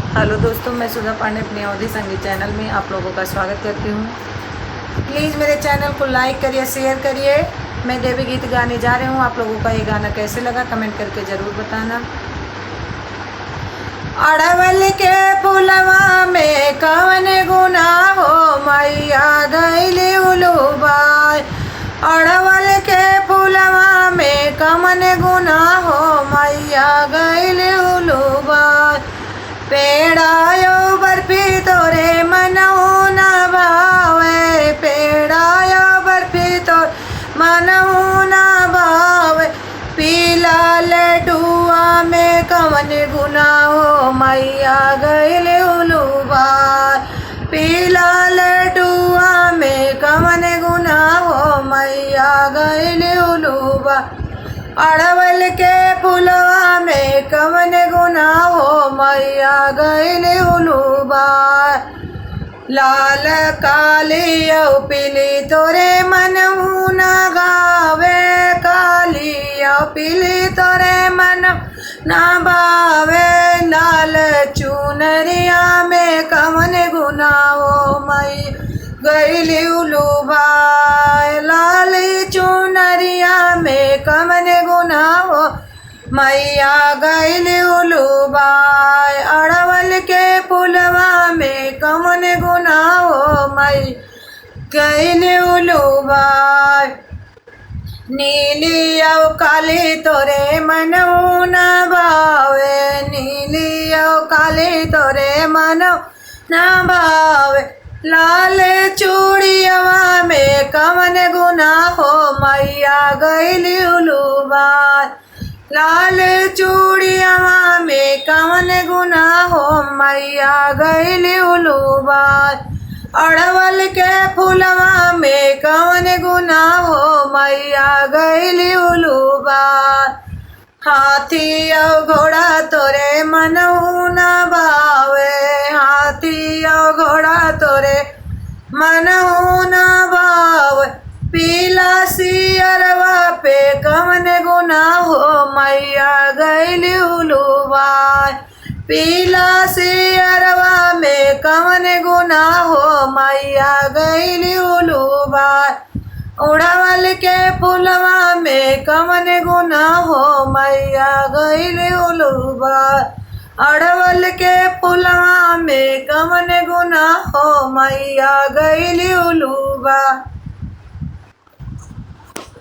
Hello दोस्तों, मैं सुधा पांडे अपने अवधी संगीत चैनल में आप लोगों का स्वागत करती हूँ। प्लीज़ मेरे चैनल को लाइक करिए, शेयर करिए। मैं देवी गीत गाने जा रही हूँ। आप लोगों का ये गाना कैसे लगा कमेंट करके ज़रूर बताना। अड़वल के फुलवा में कवन गुना हो मैया गैली उलूबाय। अड़वल के फुलवा में कवन गुना हो मैया गैली उलूबाय। पेड़ायो बर्फी तोरे मनऊ न भावे, पेड़ायो बर्फी तोरे मनऊ न भावे। पीला लडुआ में कवन गुना हो मैया गैल उलूबाय। पीला लडुआ में कवन गुना हो मैया गैल उलूबाय। अड़वल के फुलवा में कवन गुना हो मैया गैल उलूबाय। लाल काली औ पीली तोरे मनऊ न गावे, काली औ पीली तोरे मन न भावे। लाल चुनरिया में कवन गुना हो मई गैली उलूबाय। लाल चुनरिया में कवन गुना हो मैया गैली उलूबाय। अड़वल के फुलवा में कवन गुना हो मई गैली उलूबाय। नीली औ काली तोरे मनऊ न भावे, नीली औ काली तोरे मनऊ न भावे। लाल चूड़ियवा में कवन गुना हो मैया गैली उलूबाय। लाल चूड़ियवा में कवन गुना हो मैया गैली उलूबाय। अड़वल के फुलवा में कवन गुना हो मैया गैली उलूबाय। हाथी औ घोड़ा तोरे मनऊ न भावे, हाथी औ घोड़ा तोरे मनऊ न भावे। पीला सियरवा पे कवन गुना हो मैया गैली उलूबाय। पीला सियरवा में कवन गुना हो मैया गैली उलूबाय। उड़वल के फुलवा में कवन गुना हो मैया गैली उलूबाय। अड़वल के फुलवा में कवन गुना हो मैया गैली उलूबाय।